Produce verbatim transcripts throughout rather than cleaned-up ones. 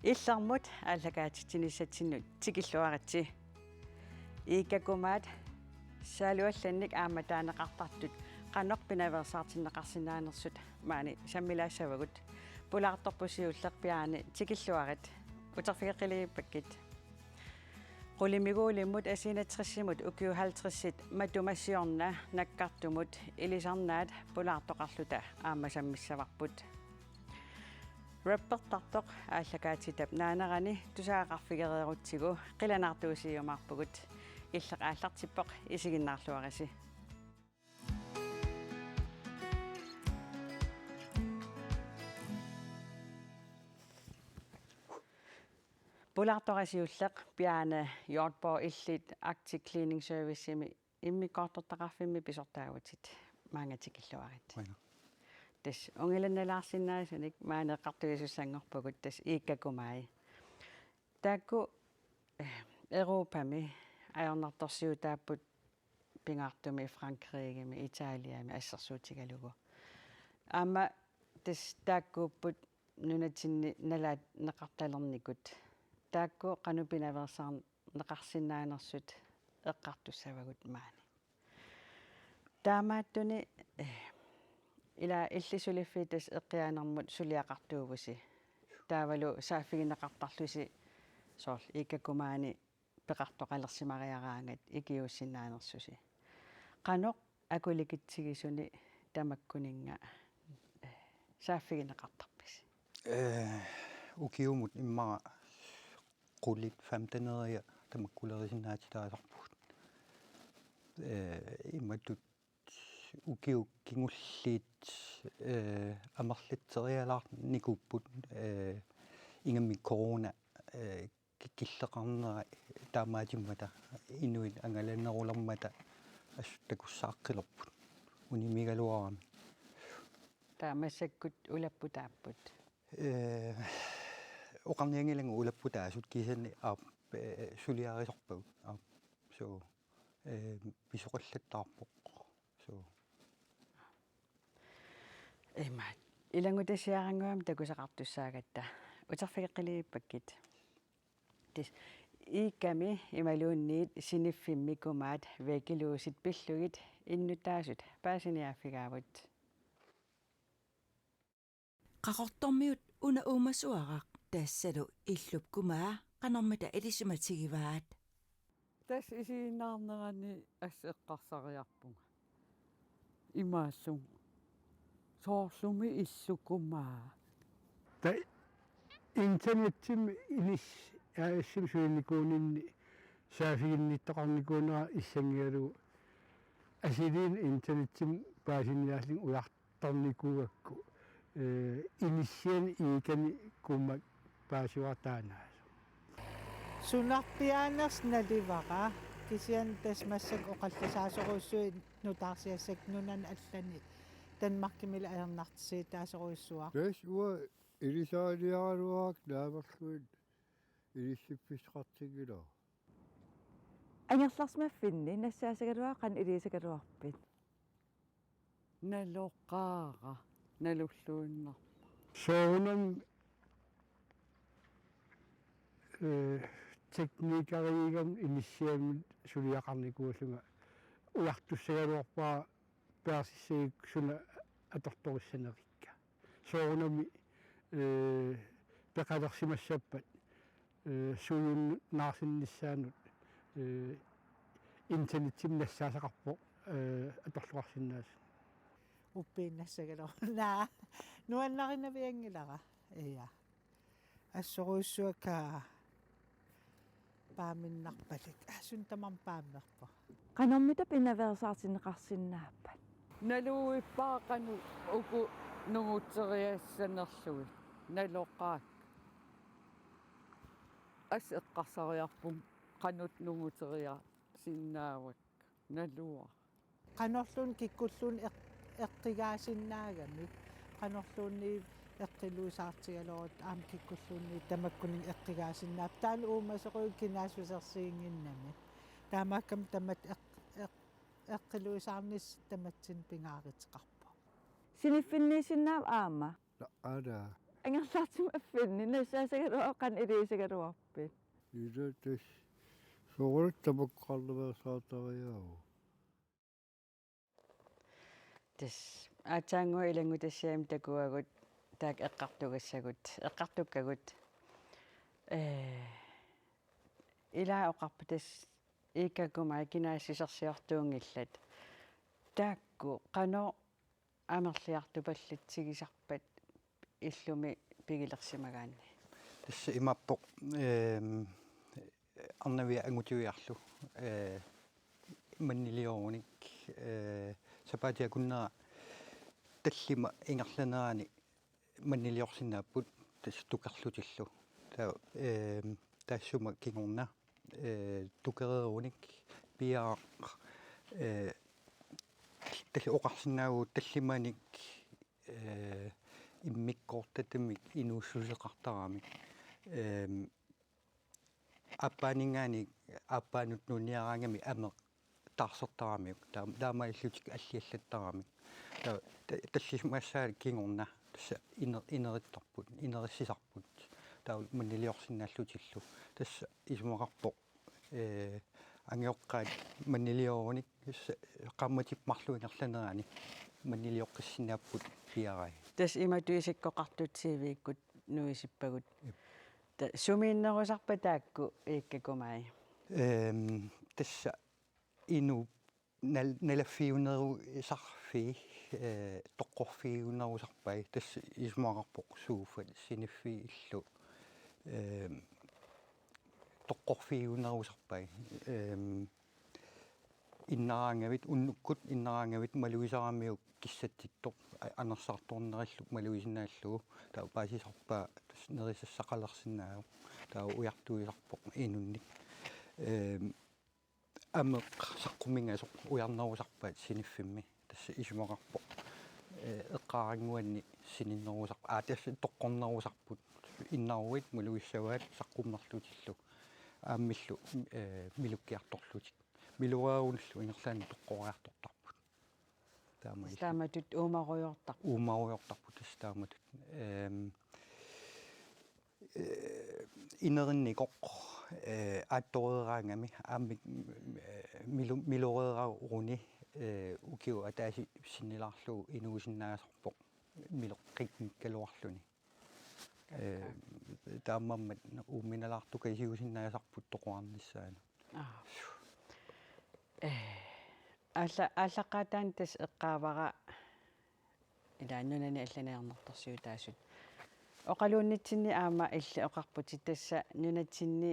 Illermut aallakaatitsinissatsinnut tikilluaritsi. Iikkakumaat saaluallannik aamma taaneqartartut qanoq pinaveersaartinneqarsinnaanersut maani sammilaassavagut. Pulaartorput siulleq Bjarne, tikilluarit. Uterfigeqqilerpakkit. Qulimiguulimmut asiinatrissimut ukiut halvtredsit matuma siorna nakkartumut ilisarnaat pulaartoqarluta aamma sammissavarput. Rappertartoq aallakaatitap naanerani tusagaqarfigereerutsigu qilanaartuusiumaarpugut. Illeq aallartippoq, isiginnaarluarisi. Pulaartoq siulleq Bjarne Hjortborg, illit Arctic Cleaning Servicemi immikkoortortaqarfimmi pisortaavutit. Maanga tikilluarit. Qujanaq. Tassa ungilannalaarsinnaasunik maani eqqartuisussanngorpugut, tassa iikkakumai. Taakku, eh, Europami ajornartorsiutaapput, pingaartumik Frankrigimi, Italiami assersuutigalugu. Aamma tassa taakkuupput nunatsinni nalaanneqartalernikut. Taakku qanoq pinaveersaarneqarsinnaanersut eqqartussavagut maani. Taamaattuni, eh, ila illit suliffik tassa eqqiaanermut suliaqartuuvusi. Taavalu saaffigineqartarlusi soorlu iikkakumaani peqartoqalersimariaraangat ikiuussinnaanersusi. Qanoq akulikitsigisuni tamakkuninnga, eh, saaffigineqartarpisi? Eh, ukiumut immaqa qulit femteneriat tamakkulerisinnaassutaasarpugut. Eh, imatut ukiut kingulliit, eh, amerlatserialaarnikuupput, eh, ingammik corona, eh, ki-, killeqarnera taamaatimmata inuit angalanerulermata assut takussaaqqilerput unimigaluarami. Taava massakkut ulapputaapput? Eh, oqarnianngilanga ulapputaasut, kisianni aap, eh, suliarisorpagut. Aap, so, eh, pisoqallattaarpoq. So. Ima, ilanngutassiaraannguamik takusaqartussaagatta. Uterfigeqqilerpakkit. Tassa iikkami imaluunniit siniffimmi kumaat væggeluset pillugit innuttaasut paasiniaaffigaavut. Qaqortormiut una uumasuaraq, tassalu illup kumaa qanormita ilisimatigivaat? Tassa isiginnaarnerani assut eqqarsariarpunga. Imaallunga. Soorlumi illup kumaa. Taava internetsimmi inis-, aa, assimi sulinikuuninni saaffiginnittoqarnikuunera issanngigalugu asiliineq internetsimmi paasiniaallunga ujartornikuugakku, eh, inissianik iikkani kumaa paasivara taanna. Sunarpiaanersoq nalivara, kisianni tassa massakkut oqallisaasorujussuit nutaarsiassakkut nunani allani Danmarkimilu ajornartorsiutaasorujussuaq. Tassa uanga ilisaaliaraluarakku naamerluni ilissiffissaqartinngilara. Angerlarsimaffinni nassaasagaluarpat qanoq iliuusagaluarpit? Naloqaara, nalulluinnarpara. Soorunami, eh, teknikeriugami inissiamut suliaqarnikuullunga ujartussagaluarpara peersissagukku suna atortorissanerikka. Soorunami, eh, peqalersimassappat, eh, sujunnaarsinnissaanut, eh, internetsimut nassaasaqarpoq, eh, atorluarsinnaasut. Uppiinnassagaluarpoq. Naa, nuannarinavianngilara. Ja. Assorujussuaq paaminnarpalik. Aa, suna tamarmi paaminerpoq. Qanormita pinaveersaartinneqarsinnaappat? Naluvippara qanoq uku nunguteriassanerlugit. Naloqaakka. Assut eqqarsariarpunga qanoq nunguteriasinnaavakka. Naluara. Qanorluunniit kikkulluunniit eq-, eqqigaasinnaagamik, qanorluunniit eqqiluisaartigaluarutta aamma kikkulluunniit tamakkuninnga eqqigaasinnaapput. Taanna uumasorujuk kinaassusersiinnginnami. Taamaakkami tamatta eq-, eq-, eqqiluisaarnissaq tamatsinnut pingaaruteqarpoq. Siniffinniissinnaavat aamma? La'ala. Angerlarsimaffinni nassaasagaluarpat qanoq iliuusagaluarpit? Ila tassa soorlu tamakku qarnaveersaartariaavoq. Tassa aatsaannguaq ilanngutassiami takuagut taakku eqqartugassagut, eqqartukkagut. Ee, ilaa oqarpoq tassa Iikkakumai kinaassusersiortuunngillat. Taakku qanoq amerliartupallatsigisarpat illumi pigilersimagaanni? Tassa imaappoq, ehm, arnaviat angutiviarlu, eh, manniliorneq, eh, sapaatip akunnera tallimat ingerlaneranni manniliorsinnaapput tassa tukerlutillu. Taava, ehm, taassuma kingorna, eh, tukereerunik piaaq, eh, talli oqarsinnaavugut tallimanik, eh, immikkoortatamik inuussuseqartaramik. Ehm, aappaaninngaanniit aappaanut nuniaraangamik ameq taarsertaramiuk, taam-, taamaalillutik alliallattaramik. Taava ta-, tallimassaat kingorna tassa iner-, inerittarput, inerissisarput. Taava manniliorsinnaallutillu. Tassa isumaqarpoq, eh, angajoqqaat manniliorneq, tassa qaammatip marluk ingerlanerani mannilioqqissinnaapput piarai. Tassa imatut isikkoqartut T V-kkut nuisippagut. Jep. Ta-, sumiinnerusarpa taakku Iikkakumai? Ehm, tassa inuup nal-, nalaffiunerusarfii, eh, toqqorfiunerusarpai, tassa isumaqarpoq sofat siniffiillu, ehm, toqqorfiunerusarpai. Ehm, innaraangavit, unnukkut innaraangavit malugisaramiuk kissatsittoq, a-, anersaartornerillu malugisinnaallugit, taava paasisarpaa tassa nerisassaqalersinnaasoq, taava ujartuisarpoq inunnik. Ehm, ameq saqqummiinngasoq ujarnerusarpaat siniffimmi, tassa isumaqarpoq, eh, eqqaarannguanni sininnerusar-, aa, tassa toqqornerusarput, innaruit malugissavaat saqqummerlutillu, aammillu, eh, milukkiartorlutik. Miloreerunillu ingerlaannaq toqqoriartortarput. Taama Tassa illu. Taamatut uumarujoortarput. Uumarujoortarput tassa taamatut. Ehm, eh, inerinnikoq, eh, aattoreeraangami aammik, eh, milu-, miloreeraruni, eh, ukiup ataaseq sinnilaarlugu inuusinnaasarpoq miloqqinnikkaluarluni. Eh, taamaammat uuminalaartukasiusinnaasarput toqorarnissaanut. Aa. Eh, aalla-, aallaqqaataani tassa eqqaavara ilaa nunani allani ajornartorsiutaasut. Oqaluunnitsinni aamma illit oqarputit tassa nunatsinni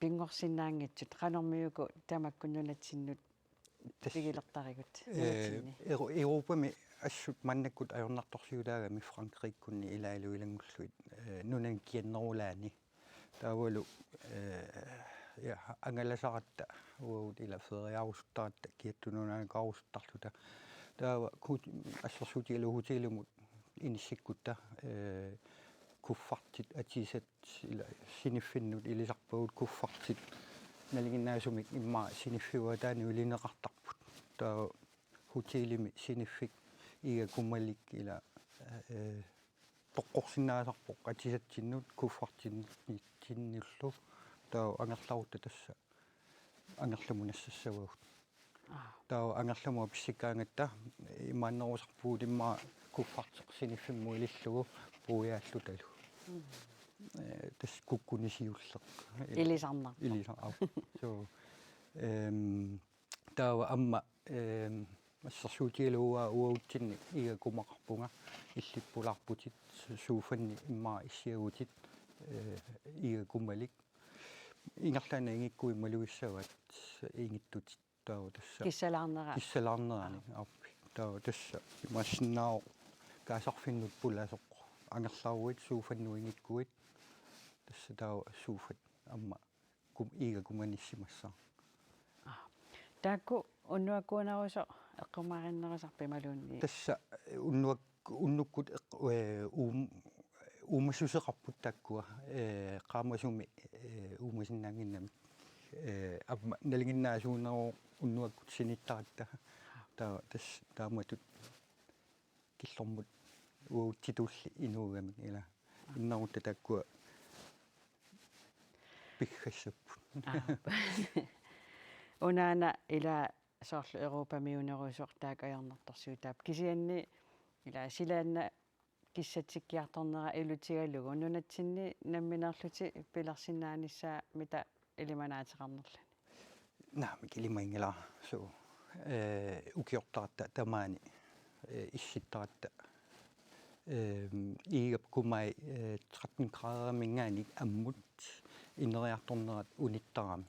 pinngorsinnaanngitsut, qanormi uku tamakku nunatsinnut Tassa, pigilertarigut eh, nunatsinni? Euro-, Europami assut maannakkut ajornartorsiutaagami Frankrigekkunni ilaalu ilanngullugit, eh, nunani kiannerulaani. Taavalu, eh, ja, angalasaratta, uagut ila feriaarusuttaratta, kiattut nunaannikaarusuttaarluta. Taava kut-, assersuutigalugu hotelimut inissikkutta, eh, kuffertit atisat ila siniffinnut ilisarpagut kuffertit nalinginnaasumik immaqa siniffiup ataanut ilineqartarput. Taava hotelimi siniffik iiga kumalik ila, eh, toqqorsinnaasarpoq atisatsinnut kuffertitsinnullu. Taava angerlarutta tassa angerlamut nassassavagut. Aa. Taava angerlamut pissikkaangatta imaannerusarpugut immaqa kufferteq siniffimmut ilillugu puiaallutalu. Mm. Eh, tassa kukkuni siulleq. Ilisarnarpoq. Ilisar-, au. So, ehm, taava aamma, ehm, assersuutigalugu uagutsinni iiga kumaqarpunga, illit pulaarputit, su-, sofanni immaqa issiagutit, eh, iiga kumalik. Ingerlaannaq ingikkuit malugissavaat ingittutit. Taava tassa kissalaarnera. Kissalaarnerani, aap. Taava tassa imaassinnaavoq kaasarfinnut pulasoq angerlaruit sofannut ingikkuit. Tassa taava sofat aamma kum-, iiga kumanissimassaaq. Aa. Taakku unnuakkuunerusoq eqqumaarinnerusarpit imaluunniit? Tassa unnuak-, unnukkut eq-, eh, uum-, uumassuseqarput taakkua, eh, qaamasumi, eh, uumasinnaannginnamik. Eh, aamma nalinginnaasuuneruvoq unnuakkut sinittaratta. Taava tassa taamatut killormut uagutsitulli inuugamik ila. Innarutta taakkua piggassapput. Aap. Unaana ila soorlu Europamiunerusoq taakku ajornartorsiutaavoq. Kisianni ila silaanna kissatsikkiartornera ilutigalugu nunatsinni nammineerlutik pilersinnaanissaat mita ilimanaateqarnerluni? Naamik ilimaginngilara. Suu, eh, ukiortaratta tamaani, eh, issittaratta. Ehm, Iigap kumai, eh, tretten graderiminngaanniit ammut ineriartornerat unittarami.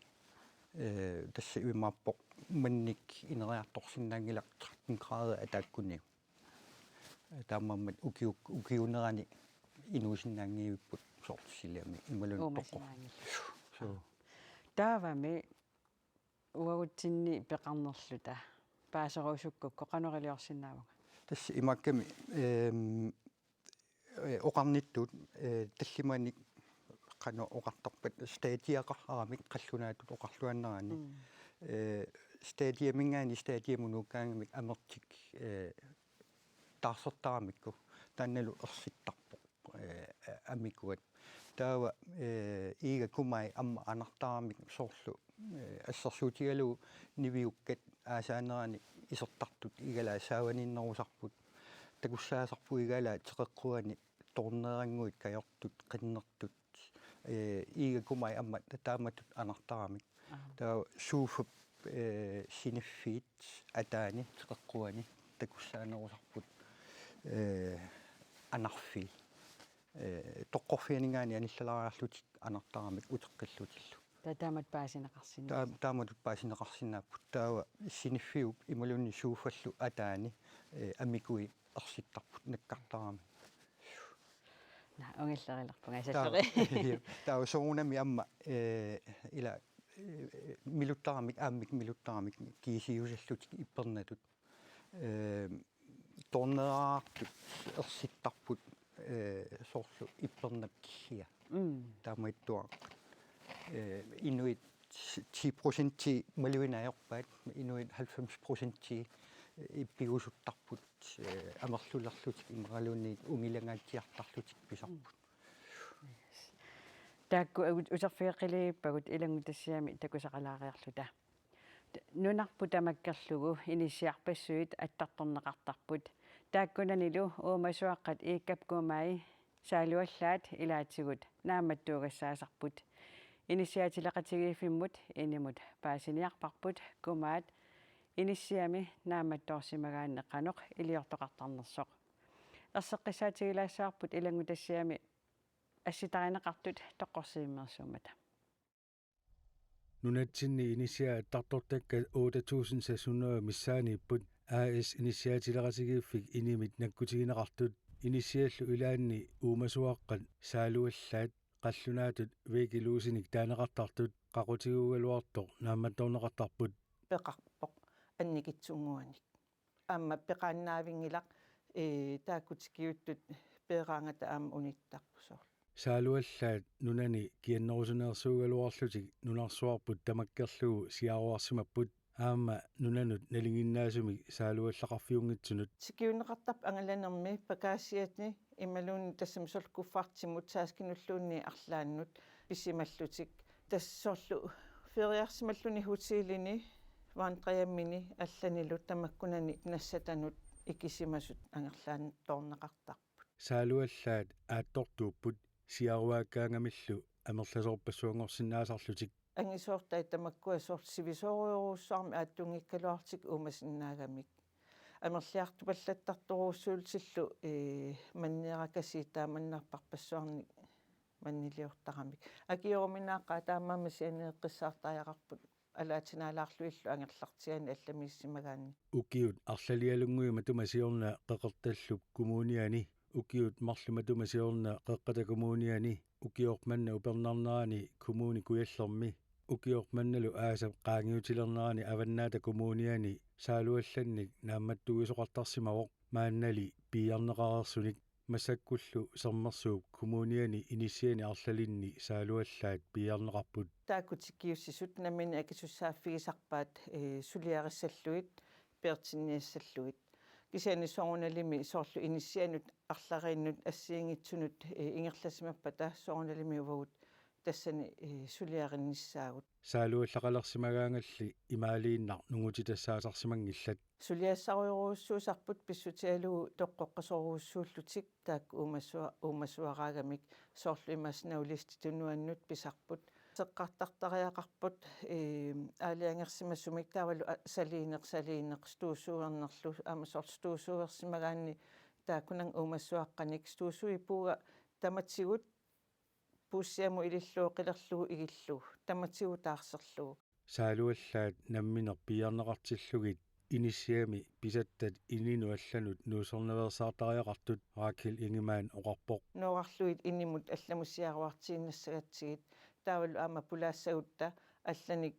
Eh, tassa imaappoq mannik ineriartorsinnaanngilaq tretten grader ataakkuniuk. Eh, taamaammat ukiuk-, ukiuunerani inuusinnaanngivipput soorlu silami imaluunniit toqqor-. Uumasinnaanngilaq. Suu. Taavami uagutsinni peqarnerluta paaserusukkukku qanoq iliorsinnaavunga? Tassa imaakkami, ehm, eh, oqarnittut, eh, tallimanik qanoq oqartarpat stadiaqartaramik qallunaatut oqarluaannaraanni. Mm. Eh, stadiaminngaanniit stadiamut nuukkaangamik amertik, eh, taarsertaramikku taannalu ersittarpoq, eh, amikuat. Taava, eh, Iiga kumai aamma anartaramik soorlu, eh, assersuutigalugu niviukkat aasaanerani isertartut igalaat saavaniinnerusarput. Takussaasarput igalaat teqeqquani toorneerannguit kajortut, qinnertut. Eh, Iiga kumai aamma taamatut anartaramik. Aap. Taava suufap, eh, siniffiit ataani teqeqquani takussaanerusarput, eh, anarfii. Eh, toqqorfianinngaanniit anillalaariarlutik anartaramik uteqqillutillu. Taava taamatut paasineqarsinnaavoq. Taa-, taamatut paasineqarsinnaapput. Taava siniffiup imaluunniit suufallu ataani, eh, amikui ersittarput nakkartaramik. Naa, ungallerilerpunga. Taava, sassoqi. Taava soorunami aamma, eh, ila, eh, miluttaramik, aammik miluttaramik kiisiusallutik ippernatut. Eh, toorneeraartut ersittarput, eh, soorlu ippernap killia. Mm. Taamaattuaq. Eh, inuit ti procenti malugineq ajorpaat, inuit halvfems procenti, eh, ippigusuttarput, eh, amerlulerlutik imaluunniit ungilangaatsiartarlutik pisarput. Mm. Yes. Taakku agut uterfigeqqilivippagut ilanngutassiami takusaqalaariarluta. Nunarput tamakkerlugu inissiarpassuit attartorneqartarput. Taakkunanilu uumasuaqqat Iikkap kumai Saaluallaat ilaatigut naammattuugassaasarput. Inissiaatileqatigiiffimmut inimut paasiniarparput kumaat inissiami naammattoorsimagaanni qanoq iliortoqartarnersoq. Erseqqissaatigilaassavarput ilanngutassiami assitarineqartut toqqorsivimmeersuummata. Nunatsinni inissiat attartortakkat otte tusind seks hundrede missaaniipput A S inissiaatileqatigiiffik inimit nakkutigineqartut. Inissiallu ilaanni uumasuaqqat Saaluallaat qallunaatut Vækkelusinik taaneqartartut qaqutiguugaluartoq naammattoorneqartarput. Peqarpoq annikitsunnguanik. Aamma peqaannaavinngilaq, ee, taakku tikiuttut peeraangata aamma unittarput soorlu. Saaluallaat nunani kiannerusuneersuugaluarlutik nunarsuarput tamakkerlugu siaruarsimapput aamma nunanut nalinginnaasumik saaluallaqarfiunngitsunut. Tikiunneqartarpoq angalanermi pakaasiani imaluunniit tassami soorlu kuffertimut taskinulluunniit arlaannut pisimallutik. Tassa soorlu feriarsimalluni hotelini, vandrehjemmini allanilu tamakkunani nassatanut ikisimasut angerlaannartoorneqartarput. Saaluallaat aattortuupput siaruaakkaangamillu amerlasoorpassuanngorsinnaasarlutik. Angisoortai tamakkua soorlu sivisoorujorujussuarmik aattunngikkaluarlutik uumasinnaagamik. Amerliartupallattartorujussuullutillu, ee, manniarakasiit taamannarparpassuarnik manniliortaramik. Akioruminaaqaaq taamaammat sianeeqqissaartariaqarput alaatinaalaarlugillu angerlartiaani allamiissimagaanni. Ukiut arlalialunnguit matuma siorna Qeqertallup Kommuniani, ukiut marluk matuma siorna Qeqqata Kommuniani, ukioq manna upernarnerani Kommune Kujallermi, ukioq mannalu aasap qaangiutilernerani Avannaata Kommuniani saaluallannik naammattuisoqartarsimavoq maannali piiarneqareersunik. Massakkullu Sermersuup Kommuniani inissiani arlalinni saaluallaat piiarneqarput. Taakku tikiussisut namminneq akisussaaffigisarpaat, ee, suliarissallugit, peertinniassallugit. Kisianni soorunalimi soorlu inissianut arlariinnut assigiinngitsunut, eh, ingerlasimappata soorunalimi uagut tassani, eh, suliarinnissaagut. Saaluallaqalersimagaangalli imaaliinnaq nungutitassaasarsimanngillat. Suliassarujorujussuusarput pissutigalugu toqqoqqasorujussuullutik taakku uumasua-, uumassuaraagamik soorlu imaassinnaavoq listitut nuannut pisarput. Seqqartartariaqarput, eh, aalajangersimasumik taavalu a-, saliineq, saliineq, støvsugernerlu, aamma soorlu støvsugersimagaanni taakkunannga uumassuaqqanik støvsugipuua tamatigut puussiamut ilillugu qilerlugu igillugu, tamatigut taarserlugu. Saaluallaat nammineq piiarneqartillugit inissiami pisattat ininut allanut nuussornaveersaartariaqartut Rakel Ingemann oqarpoq. Nooraarlugit inimut allamut siaruartiinnassagatsigit, taavalu aamma pulaassagutta allanik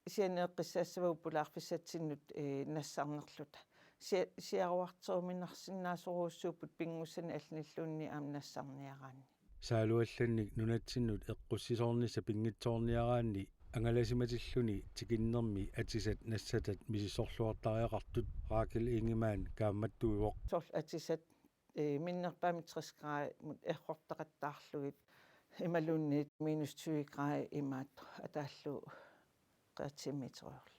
sianeeqqissaassavagut pulaarfissatsinnut, eh, nassarnerluta. Si-, siaruarteruminarsinnaasorujussuupput pinngussanik allanilluunniit aamma nassarniaraanni. Saaluallannik nunatsinnut eqqussisoornissaq pinngitsoorniaraanni angalasimatilluni tikinnermi atisat nassatat misissorluartariaqartut Rakel Ingemann kaammattuivoq. Soorlu atisat, eh, minnerpaamik tres gradimut errortaqattaarlugit imaluunniit minus tyve grader imaattoq ataallugu qeratsimmiiteriorlugit.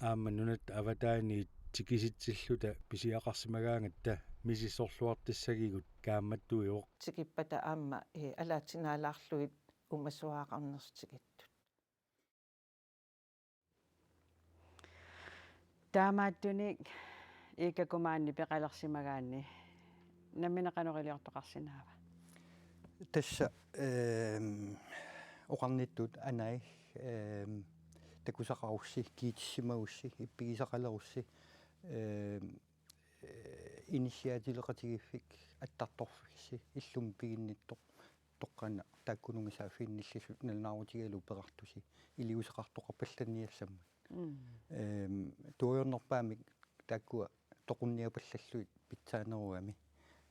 Aamma nunatta avataaniit tikisitsilluta pisiaqarsimagaangatta misissorluartassagigut kaammattuivoq. Tikippata aamma, eh, alaatsinaalaarlugit uumassuaraqarnersut tikittut. Taamaattunik Iikakuma Anni peqalersimagaanni nammineq qanoq iliortoqarsinnaava? Tassa, ehm, oqarnittut anai, ehm, takusaqarussi, kiitissimagussi, ippigisaqalerussi, ehm, eh, inissiaatileqatigiiffik attartorfissi illumut piginnittoq toqqaannaq taakkununnga saaffiginnillisut nalunaarutigalugu peqartusi iliuuseqartoqarpallaniassammat. Mm. Ehm, tuujornerpaamik taakkua toqunniapallallugit pitsaanerugami,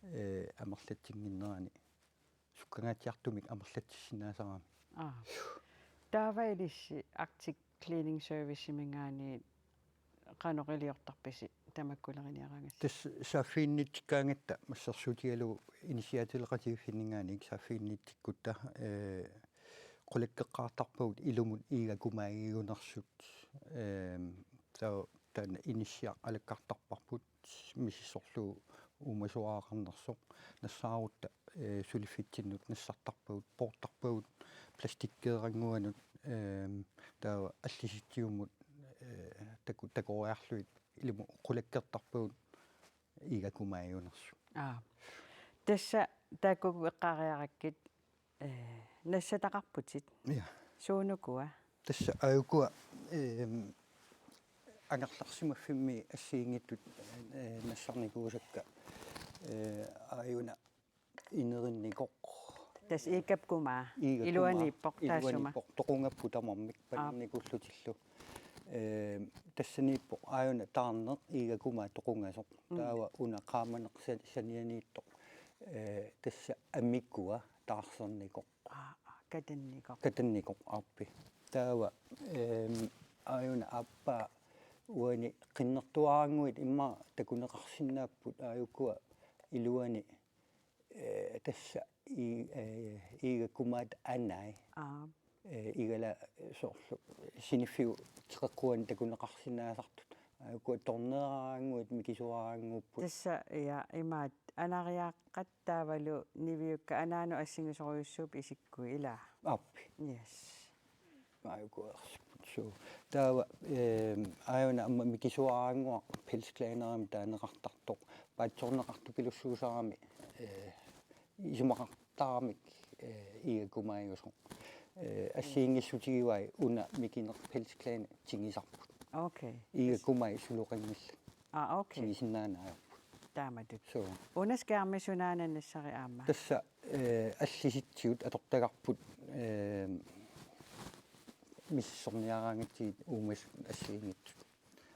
eh, amerlatsinnginnerani sukkangaatsiartumik amerlatsissinnaasarami. Aa. Taava ilissi Arctic Cleaning Serviceminngaanniit qanoq iliortarpisi tamakkuleriniaraangassi? Tassa saaffiginnittikkaangatta massakkut suutigalugu inissiaatileqatigiiffinninngaanniit saaffiginnitsikkutta, eh, qulakkeqqaartarpagut ilumut iigakumaagiunersut, ehm, taava taanna inissiaq alakkartarparput misissorlugu uumasuaraqarnersoq nassaarutta, eh, suliffitsinnut nassartarpagut, poortarpagut plastikkeerannguanut, ehm, taava allisitsiumut, eh, taku-, takoriarlugit ilumut qulakkertarpagut iigakumaagiunersut. Aa. Tassa taakku eqqaariarakkit, eh, nassataqarputit. Ja. Suunukua? Tassa aajukua, ehm, angerlarsimaffimmi assigiinngitsut, eh, nassarnikuusakka, eh, aajuna inerinnikoq. Tassa iikakuma. Iigakuma. Iluaniippoq taassuma. Iluaniippoq, toqungapput tamarmik. Aap. Panernikuullutillu. Ehm, tassaniippoq aajuna taarneq iigakuma toqungasoq. Mm. Taava una qaamaneq sa-, sanianiittoq. Eh, tassa amikua taarsernikoq. Aa, aa, katannikoq. Katannikoq aappi. Taava, ehm, aajuna aappaa uani qinnertuarannguit immaqa takuneqarsinnaapput aajukua iluani, eh, tassa i-, eh, iigakumaat anai. Aa. Eh, igala soorlu siniffiup teqeqquani takuneqarsinnaasartut. Aajukua torneerarannguit mikisuararannguupput. Tassa, ja, imaat anariaaqqat taavalu niviukkat anaanut assingisorujussuupput isikkui, ilaa? Aappi. Yes. Aajukua ersipput. So, taava, ehm, aajuna aamma mikisuararannguaq pelscleanerimik taaneqartartoq. Paatsoorneqartupilussuusarami, eh, isumaqartaramik, eh, iigakumaagiusoq. Eh, assigiinngissutigivai una mikineq pelscleaner tigisarput. Okay. Iigakumai suloqanngillat. Aa, okay. Tigisinnaanaapput. Taamatut. So. Una skærmi sunaana nassari aamma? Tassa, eh, allisitsigut atortagarput, eh, misissorniaraangatsigit uumasut assigiinngitsut.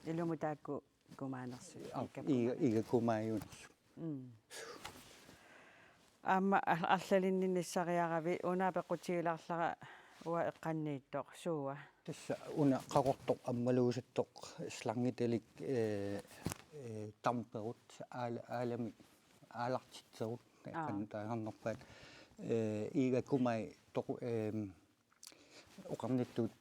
Ilumut taakku kumaanersut, aa, iigakumaanersut. Iiga-, iigakumaagiunersut. Mm. Aamma ar-, arlalinnik nassariaravit una apeqqutigilaarlara uanga eqqanniittoq, suua? Tassa una qaqortoq ammaluusattoq slangitalik, eh, eh, damperut, aal-, aalamik aalartitserut, Aa. Qanoq taasarnerpaat, eh, Iiga Kumai toqu-, ehm, oqarnittut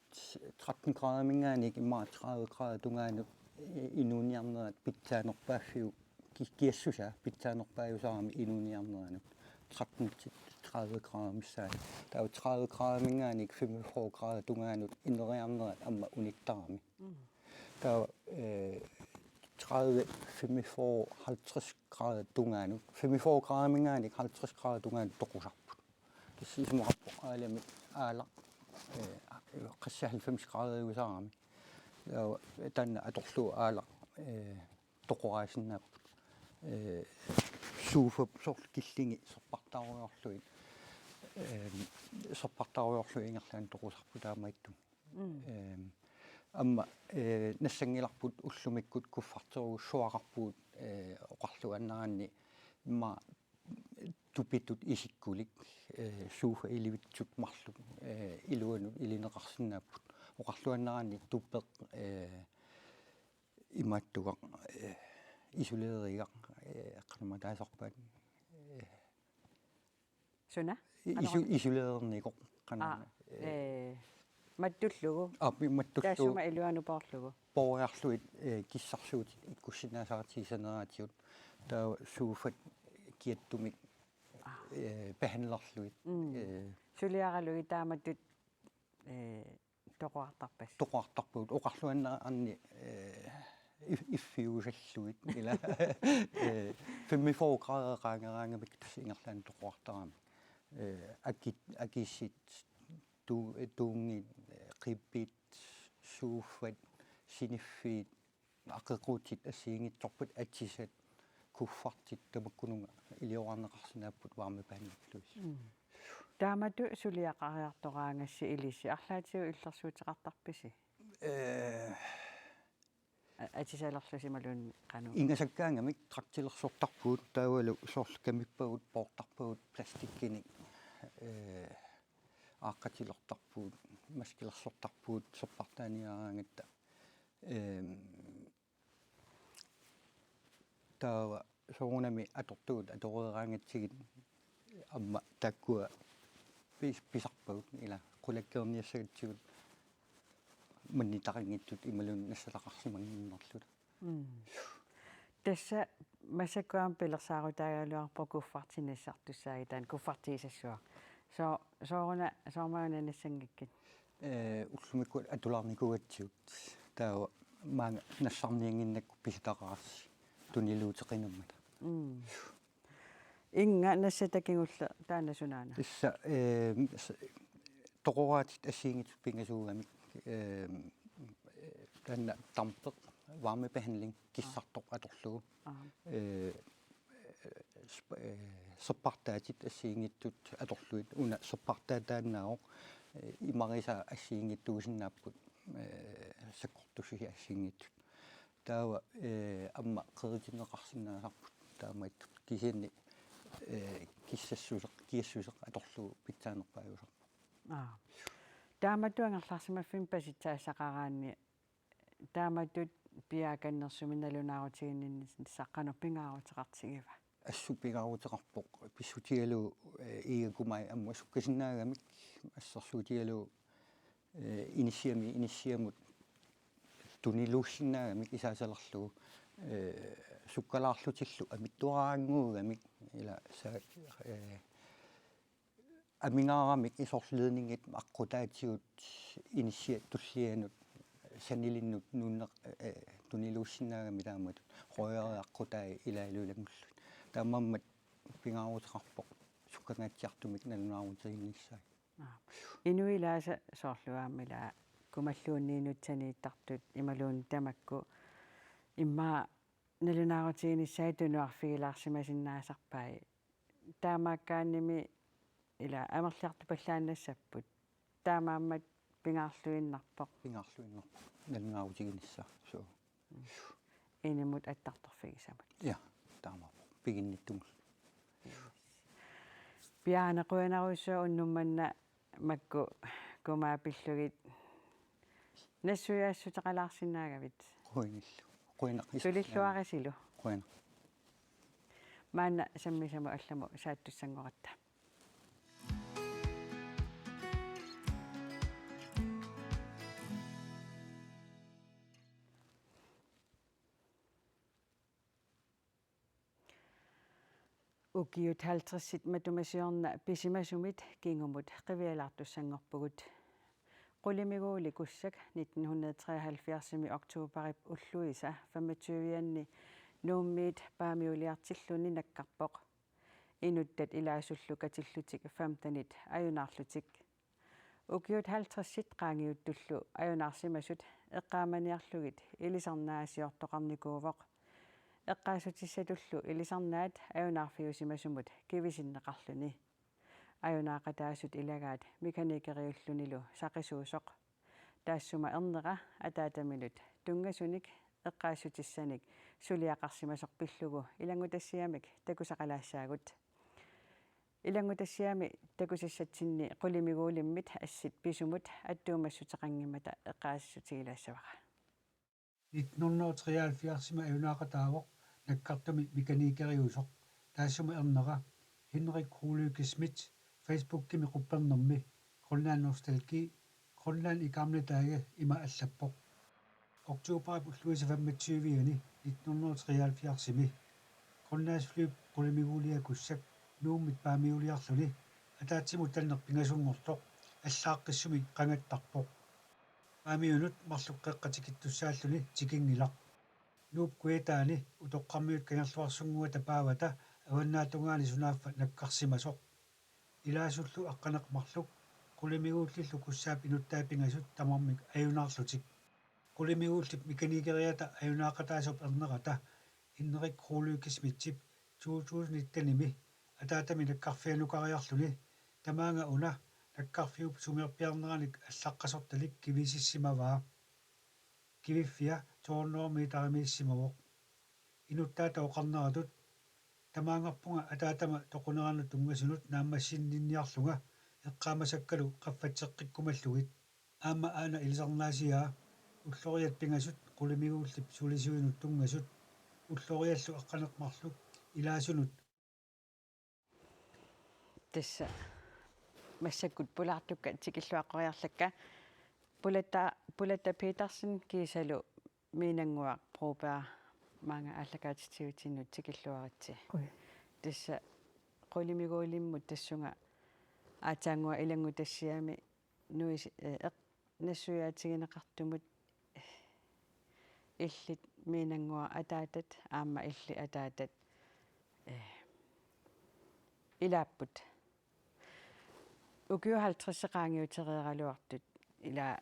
tretten gradiminngaanniit immaqa tredive grader tungaanut, eh, inuuniarnerat pitsaanerpaaffiup ki-, kiassusaa pitsaanerpaajusarami inuuniarneranut tretten til tredive grader missaani. Taava tredive gradiminngaanniit femogfyrre grader tungaanut ineriarnerat aamma unittarami. Mm. Taava, eh, tredive, femogfyrre, halvtreds grader tungaanut. Femogfyrre gradiminngaanniit halvtreds grader tungaanut toqusarput. Tassa isumaqarpoq aalamik aalaq, eh, qassit halvfems graderiusarami. Taava taanna atorlugu aalaq, eh, toqoraasinnaapput. Eh, sofa soorlu killingit serpartarujoorlugit, eh, serpartarujoorlugit ingerlaannaq toqusarput taamaattumik. Mm. Ehm, aamma, eh, nassanngilarput ullumikkut kufferterujussuaqarpugut, eh, oqarluaannaranni immaqa tupitut isikkulik, eh, sofa ilivitsut marluk, eh, iluanut ilineqarsinnaapput. Oqarluaannaranni tupeq, eh, imaattugaq, eh, isolerigaq, eh, qanormaa taasarpaat, eh, Suna? I-, isu-, Qanoq? Isolerernikoq, qanoq, Aa, eh, eh, mattullugu. Aa, pi-, mattullugu. Taassuma iluanut poorlugu. Pooriarlugit, eh, kissarsuutit ikkussinnaasartigisaneratigut. Taava sofat kiattumik, Aa. eh, behandlerlugit. Mm. Eh. Suliaralugit taamatut, eh, toqortarpassi. Toqortarpugut oqarluaannaranni, eh, if-, iffiusallugit ila, eh, femogfyrre grader qaangeraangamik tassa ingerlaannaq toqortarami. Eh, aki-, akissit, tu-, tuungit, eh, qippit, sofat, siniffiit, aqeqqutit assigiinngitsorput, atisat, kuffertit tamakkununnga iliorarneqarsinnaapput varmebehandlerlugit. Mm. Taamatut suliaqariartoraangassi ilissi arlaatigut illersuuteqartarpisi? Eh. A-, atisalerlusi imaluunniit qanoq? Ingasakkaangamik traktilersortarpugut taavalu soorlu kamippagut, poortarpagut, plastikkinik, eh, aaqqatilertarpugut, maskilersortarpugut, serpartaaniaraangatta. Ehm, taava soorunami atortugut atoreeraangatsigit aamma taakkua pis-, pisarpagut ila qulakkeerniassagatsigut mannitaqanngitsut imaluunniit nassataqarsimannginnerluta. Mm. Tassa massakkut aamma pilersaarutaagaluarpoq kuffertit nassartussaagit taanna kuffertigisassuaq. So-, sooruna, sooruna una nassanngikkit? Eh, ullumikkut atulaarnikuugatsigut. Taava maanga nassarniannginnakku pisutaqarassi tuniluuteqinammata. Mm. Inga nassata kingulleq taanna sunaana? Tassa, eh, s-, toqoraatit assigiinngitsut pingasuugamik, eh, taanna dampeq, varmebehandling, kissartoq atorlugu. Aa. Eh, sp-, eh, serpartaatit assigiinngitsut atorlugit, una serpartaataannaavoq, eh, imarisaa assigiinngitsuusinnaapput, eh, sakkortusi assigiinngitsut. Taava, eh, aamma qeritinneqarsinnaasarput taamaattut kisianni, eh, kissassuseq, kiassuseq atorlugu pitsaanerpaajusarpoq. Aa. Taamatut angerlarsimaffinni pasitsaassaqaraanni taamatut piaakannersumik nalunaarutiginninnissaq qanoq pingaaruteqartigiva? Assut pingaaruteqarpoq pissutigalugu, eh, Iiga Kumai ammut sukkasinnaagamik assersuutigalugu, eh, inissiami inissiamut tuniluussinnaagamik isaasalerlugu, eh, sukkalaarlutillu amittuaraannguugamik ila sa-, eh, amigaaramik isorliiningit aqqutaatigut inissiat tullianut sanilinnut nuunneq, eh, tuniluussinnaagamik taamatut røri aqqutai ilaalu ilanngullugit. Taamaammat pingaaruteqarpoq sukkangaatsiartumik nalunaarutiginissaat. Aa. Inuit ilaasa soorlu aamma ila kumalluunniit nutsaniittartut imaluunniit tamakku immaqa nalunaarutiginissaat tunuarfigilaarsimasinnaasarpai. Taamaakkaannimi ila amerliartupallaannassapput. Taamaammat pingaarluinnarpoq. Pingaarluinnarpoq. Nalunaarutiginissaa. Suu. Inimut attartorfigisamut. Ja, taamaappoq. Piginnittumut. Bjarne, qujanarujussuaq unnuk manna makku Kumaap pillugit nassuiaassuteqalaarsinnaagavit. Qujanarlu. Qujanaq. Tulilluarisilu. Qujanaq. Maanna sammisamut allamut saattussanngoratta. Ukiut halvtredsit matuma siorna pisimasumit kingumut qivialaartussanngorpugut. Qulimiguuli Kussak nitten hundrede treoghalvfjerdsimi oktoberip ulluisa femogtyvianni Nuummiit Paamiuliartilluni nakkarpoq. Inuttat ilaasullu katillutik femtenit ajunaarlutik. Ukiut halvtredsit qaangiuttullu ajunaarsimasut eqqaamaniarlugit ilisarnaasiortoqarnikuuvoq. Eqqaassutissatullu ilisarnaat ajunaarfiusimasumut kivisinneqarluni. Ajunaaqataasut ilagaat mekanikeriullunilu saqisuusoq. Taassuma ernera ataataminut tunngasunik eqqaassutissanik suliaqarsimasoq pillugu ilanngutassiamik takusaqalaassaagut. Ilanngutassiami takusassatsinni Qulimiguulimmit assit pisumut attuumassuteqanngimmata eqqaassutigilaassavara. Nitten hundrede og treoghalvfjerdsimi ajunaaqataavoq nakkartumi mekanikeriusoq. Taassuma ernera Henrik K. Lykke Schmidt Facebookimi quppernermi Grønland Nostalgi, Grønland i gamle dage ima allappoq. Oktoberip ulluisa femogtyvianni nitten hundrede og treoghalvfjerdsimi Grønlandsflyp Qulimiguulia Kussak Nuummit Paamiuliarluni ataatsimut tanneq pingasunngortoq allaaqqissumik qangattarpoq. Paamiunut marluk qeqqa tikittussaalluni tikinngilaq. Nuup kujataani utoqqarmiut Kangerluarsunnguata paavata avannaatungaani sunaaffa nakkarsimasoq. Ilaasullu aqqaneq-marluk Qulimiguullillu Kussaap inuttaat pingasut tamarmik ajunaarlutik. Qulimiguullip mekanikeriata ajunaaqataasup ernerata Henrik K. Lykke Schmidtip to tusind nittenimi ataatami nakkarfianukariarluni tamaanga una nakkarfiup sumiorpiarneranik allaqqasortalik kivisissimavaa. Kiviffia to hundrede meterimiissimavoq. Inuttaata oqarneratut: Tamaanngarpunga ataatama toquneranut tunngasunut naammassinninniarlunga eqqaamasakkalu qaffatseqqikkumallugit. Aamma aana ilisarnaasiaa ulloriat pingasut Qulimiguullip sulisuinut tunngasut ulloriallu aqqaneq-marluk ilaasunut. Tassa massakkut pulaartukkat tikilluaqqoriarlakka. Pulatta, Pulatta Petersen kiisalu Miinannguaq Broberg, maanga aallakaatitsivitinnut tikilluaritsi. Qujan. Tassa Qulimiguulimmut tassunga aatsaannguaq ilanngutassiami nuisi-, eh, eq-, nassuiaatigineqartumut, eh, illit Miinannguaq ataatat aamma illit ataatat, eh, ilaapput. Ukiut halvtredsit qaangiutereeraluartut ila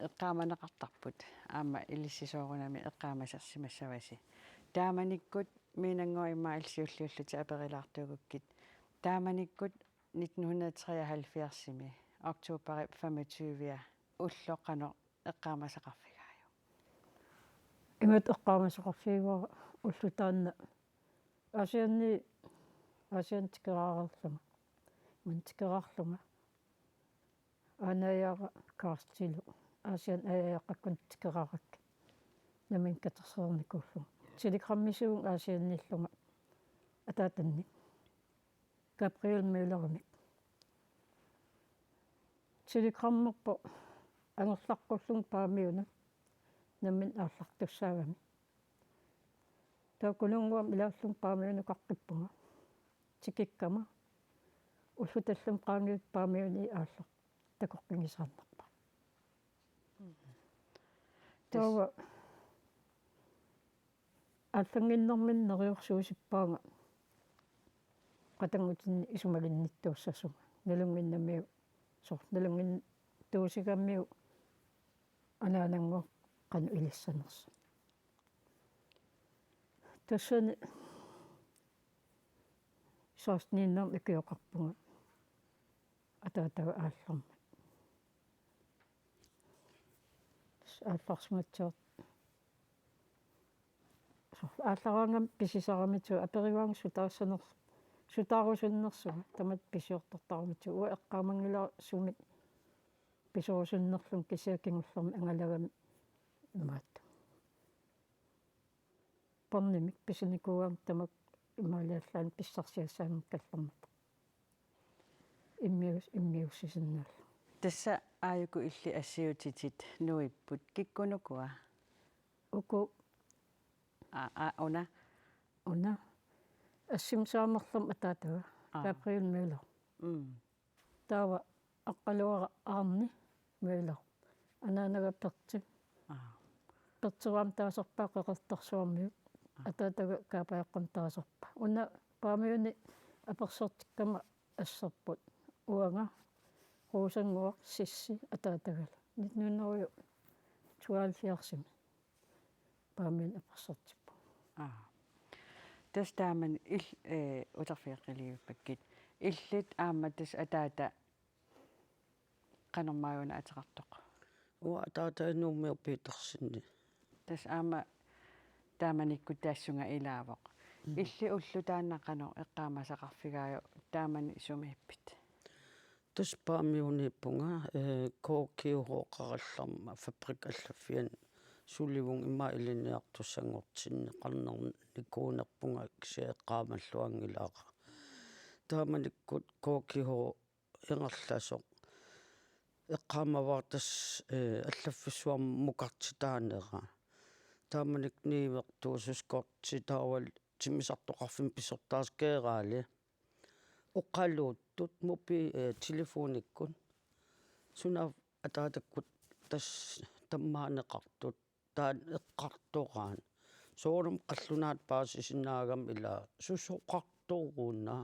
eqqaamaneqartarput aamma ilissi soorunami eqqaamasarsimassavasi. Taamanikkut Miinannguaq immaqa illit siulliullutit aperilaartuugukkit. Taamanikkut nitten hundrede treoghalvfjerdsimi oktoberip femogtyve ulloq qanoq eqqaamasaqarfigaajuk? Imatut eqqaamasaqarfigaara ulloq taanna Aasianni, Aasianni tikeraarlunga. Imannak tikeraarlunga. Aanajaara Karstilu Aasianni aajaaqqakkunni tikeraarakkit. Nammineq katersereernikuullunga. Telegrammisuuvunga Aasianniillunga ataatannik. Gabriel Møllerimik. Telegrammerpoq angerlaqqullunga Paamiunut nammineq aallartussaagami. Taava Kununnguami ilaallunga Paamiunukaqqippunga. Tikikkama ullut tallimat qaangiuttut Paamiunit aallartut takoqqinngisaannarpara. Taava aallannginnermini neriorsuusippaanga qatanngutinni isumaginnittuussasunga. Nalunnginnamiuk, soorlu nalunnginnertuusigamiuk anaanannguaq qanoq ilissanersoq. Tassani seksteniinnarnik ikioqarpunga ataataga aallarmat. Tassa aallarsimatsiartoq. Soorlu aallaraangama pisisaramitigut aperivaanga sutaassaner-, sutaarusunnersunga tamatta pisiortortaramitigut, uanga eqqaamanngilara sumik pisuusunnerlunga kisianni kingullermik angalagami imaattoq. Bornimik pisinikuugatta tamakku imaaliallaannaq pissarsiassaanngikkallarmata. Immius-, immiussisinnaallugu. Tassa aajuku illit assiutitit nuipput kikkunukua? Uku. Aa, aa, una. Una. Assimsaammerlum ataataga. Aa. Gabriel Møller. Mm. Taava aqqaluara Arne Møller. Anaanaga Perti. Aa. Perti aamma taaserpaa Qeqertarsuarmiut. Aa. Ataataga Kaapajaqqamut taaserpaa. Una Paamiuni apersortikkama asserput. Uanga Rosannguaq Sissi ataatagala. Nitten hundrede tooghalvfjerdsimi Paamiuni apersortippunga. Aa. Tassa taamani il-, eh, uterfigeqqiliuppakkit. Illit aamma tassa ataata qanormaana ateqartoq? Uanga ataata Nuummiut Petersen. Tassa aamma taamanikkut tassunga ilaavoq. Mm. Illit ulloq taanna qanoq eqqaamasaqarfigaajuk, taamani sumiippit? Tassa Paamiuniippunga, eh, K G H Qarallarma Fabrik allaffiani sulivunga, ima ilinniartussanngortinneqarnikuunerpunga kisianni eqqaamalluanngilara. Taamanikkut K G H ingerlasoq eqqaamavara tassa, eh, allaffissuarmukartitaanera. Taamanikkut niuertuususkorti taavalu timmisartoqarfimmi pisortaaseq Geeraali. Oqaluuttut mobi-, eh, telefonikkut. Suna ataatakkut tassa tammaaneqartut. Taanna eqqartoraanni. Soorunami qallunaatut paasisinnaagamik ila susoqartoruna.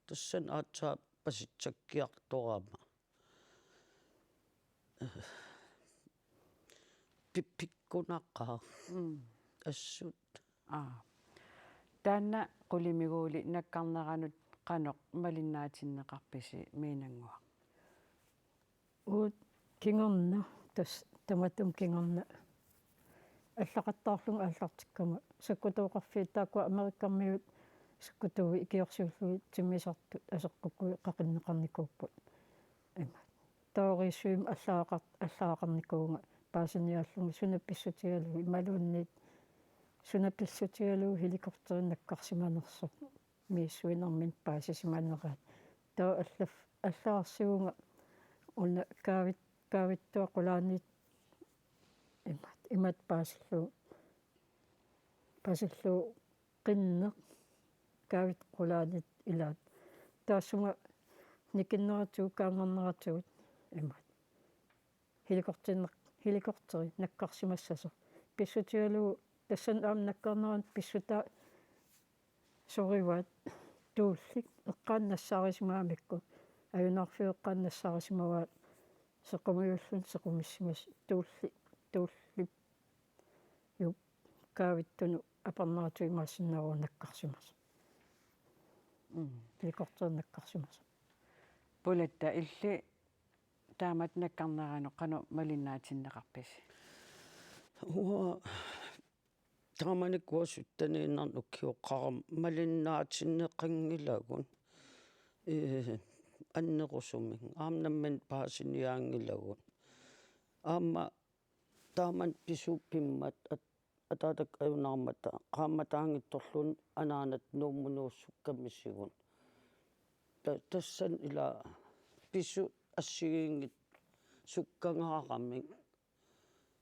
Tassani aatsaat pasitsakkiartorama. Pi-, pikkunaqaaq. Mm. Assut. Aa. Taanna qulimiguuli nakkarneranut qanoq malinnaatinneqarpisi Miinannguaq? Uut kingorna, tassa tamatuma kingorna allaqattaarlunga aallartikkama sakkutooqarfiit, taakkua Amerikamiut sakkutuui ikiorsiullugit timmisartut aseqqukkuit qaqinneqarnikuupput. Ima. Tooriissuim allaaqar-, allaaqarnikuuvunga paasiniaallunga suna pissutigalugu imaluunniit suna pissutigalugu helikopteri nakkarsimanersoq misissuinermini paasisimaneraat. Taava allaf-, allagarsiuvunga una kaavit-, kaavittuat qulaaniit imaat, imaat paasillugu, paasillugu qinneq kaavit qulaaniit ilaat. Taassuma nikinneratigut kaanngarneratigut imaat. Helikopteri nak-, helikopteri nakkarsimassasoq. Pissutigalugu tassani aamma nakkarnerani pissutaasorivaat tuullik eqqaani nassaarisimagamikku. Ajunaarfiup eqqaani nassaarisimavaat sequmiulluni sequmissimas tuulli-, tuulliup kaavittunut aperneratigut imaassinnaavoq nakkarsimasoq. Mm. Helikopteri nakkarsimasoq. Pulatta, illit taamatut nakkarneranut qanoq malinnaatinneqarpisi? Uanga taamanikkut sytteniinnarnik ukioqarama malinnaatinneqanngilagut. Ee, annerusumik. Aamma nammineq paasiniaanngilagut. Aamma taamani pisut pimmat at-, ataatakkut ajunaarmata qaammataanngitsorluunniit anaanata Nuummut nuussukkamisigut. Ta-, tassani ila pisut assigiinngitsut sukkangaaramik.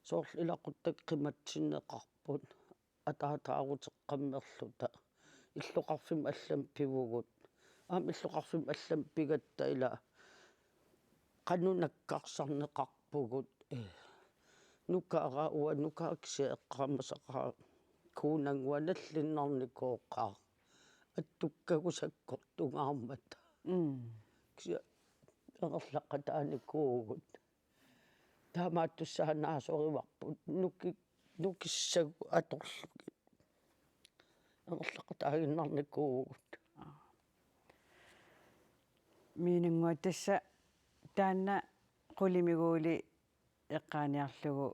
Soorlu ilaquttakka qimatsinneqarput ataataaruteqqammerluta. Illoqarfimmi allami pivugut. Aamma illoqarfimmi allami pigatta ila qanoq nakkarsarneqarpugut. Ee. Nukaara uanga nukaara kisianni eqqaamasaqaara Kuunannguaq nallinnarnikooqaaq. Attukkagut sakkortungaarmata. Mm. Kisianni angerlaqataanikuuvugut. Taamaattussaanaasorivarput nuki-, nukissagut atorlugit. Angerlaqataaginnarnikuuvugut. Miinannguaq, tassa taanna qulimiguuli eqqaaniarlugu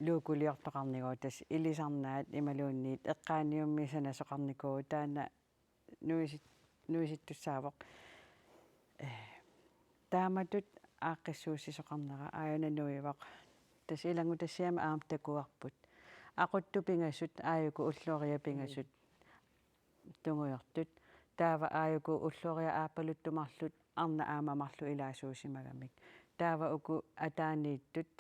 luukuliortoqarnikuuvoq, tassa ilisarnaat imaluunniit eqqaaniummi sanasoqarnikuuvoq, taanna nuisit-, nuisittussaavoq. Eh, taamatut aaqqissuussisoqarnera aajuna nuivoq. Tassa ilanngutassiami aamma takuarput. aquttut pingasut aajuku ulloriaq pingasut tungujortut. Taava aajuku ulloriaq aappaluttoq marluk arnaq aamma marluk ilaasuusimagamik. Taava uku ataaniittut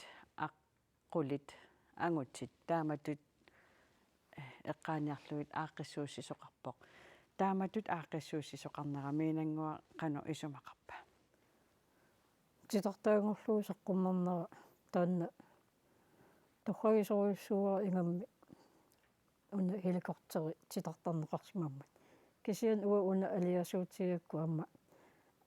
aq-, qulit angutit taamatut, eh, eqqaaniarlugit aaqqissuussisoqarpoq. Taamatut aaqqissuussisoqarnera Miinannguaq qanoq isumaqarpa? Titartaanngorlugu saqqummernerat taanna torragisorujussuuara ingammik una helikopteri titartarneqarsimammat. Kisianni uanga una aliasuutigigakku aamma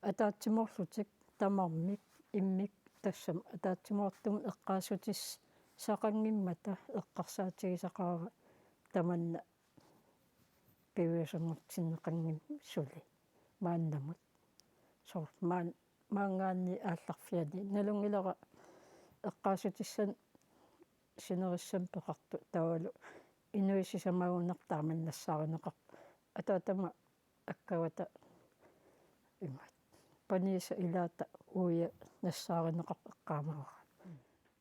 ataatsimoorlutik tamarmik immikkut tassami ataatsimoortumik eqqaassutissaqanngimmata eqqarsaatigisaqaara tamanna piviusunngortinneqanngimmat suli maannamut. Soorlu maan-, maanngaanniit aallarfianni nalunngilara eqqaassutissanik sinerissami peqartoq taavalu inuit sisamaagunartarmik nassaarineqarput. Ataatama akkavata imaat. Paniisa ilaata uia nassaarineqarpoq eqqaamavara.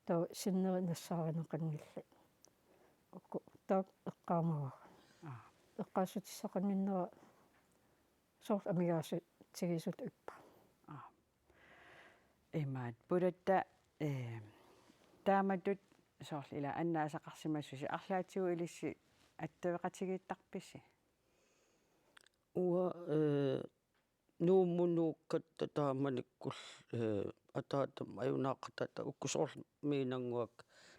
Taava sinneri nassaarineqanngillat. Uku taakku eqqaamavara. Aa. Eqqaassutissaqannginnera soorlu amigaatigisutut ippa. Aa. Imaat, pulatta, eh, taamatut soorlu ila annaasaqarsimasusi arlaatigut ilissi attaveqatigiittarpisi? Uanga, eh, Nuummut nuukkatta taamanikkut, eh, ataatama ajunaaqataata uku soorlu Miinannguaq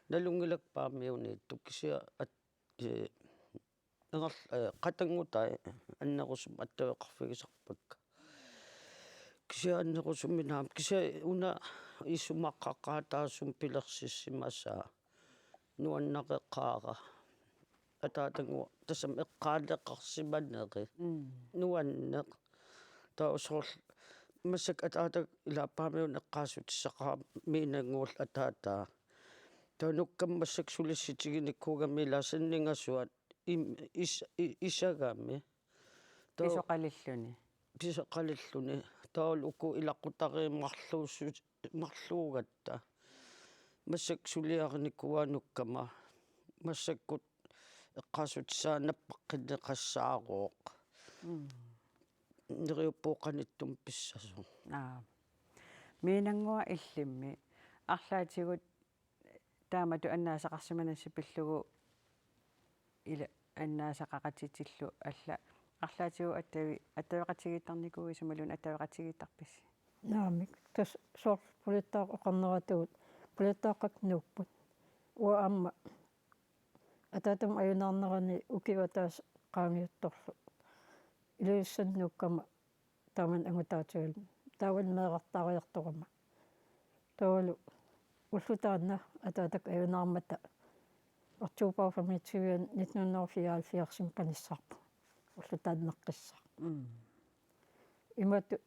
nalunngilakka Paamiuniittut kisianni at-, eh, Ingerl-, eh, qatanngutai annerusumik attaveqarfigisarpakka. Kisianni annerusumik naamik. Kisianni una isumaqaqaataasumik pilersissimasaa. Nuannareqaara. Ataatannguaq tassami eqqaalleqarsimaneri. Mm. Nuanneq. Taava soorlu massakkut ataataga ila Paamiunut eqqaassutissaqaara Miinannguullu ataataa. Taava nukkama massakkut sulissutiginikuugami ila sanningasuat im-, is-, i-, isagami. Taava pisoqalilluni. Pisoqalilluni. Taavalu uku ilaqutariit marluussu-, marluugatta. Massakkut suliarinikuuaat nukkama. Massakkut eqqaassutissaa nappaqqinneqassaaruuq. Mm. Neriuppunga qanittumik pissasoq. Aa. Miinannguaq illimmi arlaatigut taamatut annaasaqarsimanassi pillugu ila annaasaqaqatitillu alla arlaatigut attavi-, attaveqatigiittarnikuuisi imaluunniit attaveqatigiittarpisi? Naamik, tassa soorlu Pulittaaq oqarneratuut, Pulittaaqqat nuupput. Uanga aamma ataatama ajunaarnerani ukioq ataaseq qaangiuttorlu Ilulissani nuukkama taamani angutaatigaluni. Taavali meerartaariartorama. Taavalu ulloq taanna ataatakka ajunaarmata oktober femogtyve nitten hundrede og fireoghalvfjerdsimi panissavarput. Ulloq taanna naqqissaaq. Mm. Imatut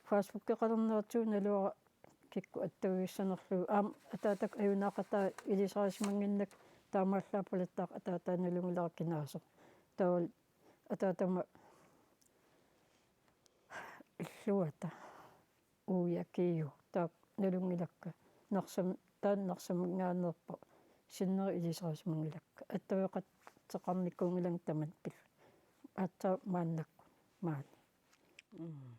Facebookeqalerneratigut naluara kikkut attavigissanerlugit. Aamma ataatakka ajunaaqataa ilisarisimannginnakku taamaallaat Pulittaaq ataataa nalunngilara kinaasoq. Taavalu ataatama illuata uia kiu. Taakku nalunngilakka. Narsam-, taanna Narsaminngaanneerpoq. Sinneri ilisarisimanngilakka. Attaveqateqarnikuunngilanga tamanna pillugu. Aatsaat maannakkut maani. Mm.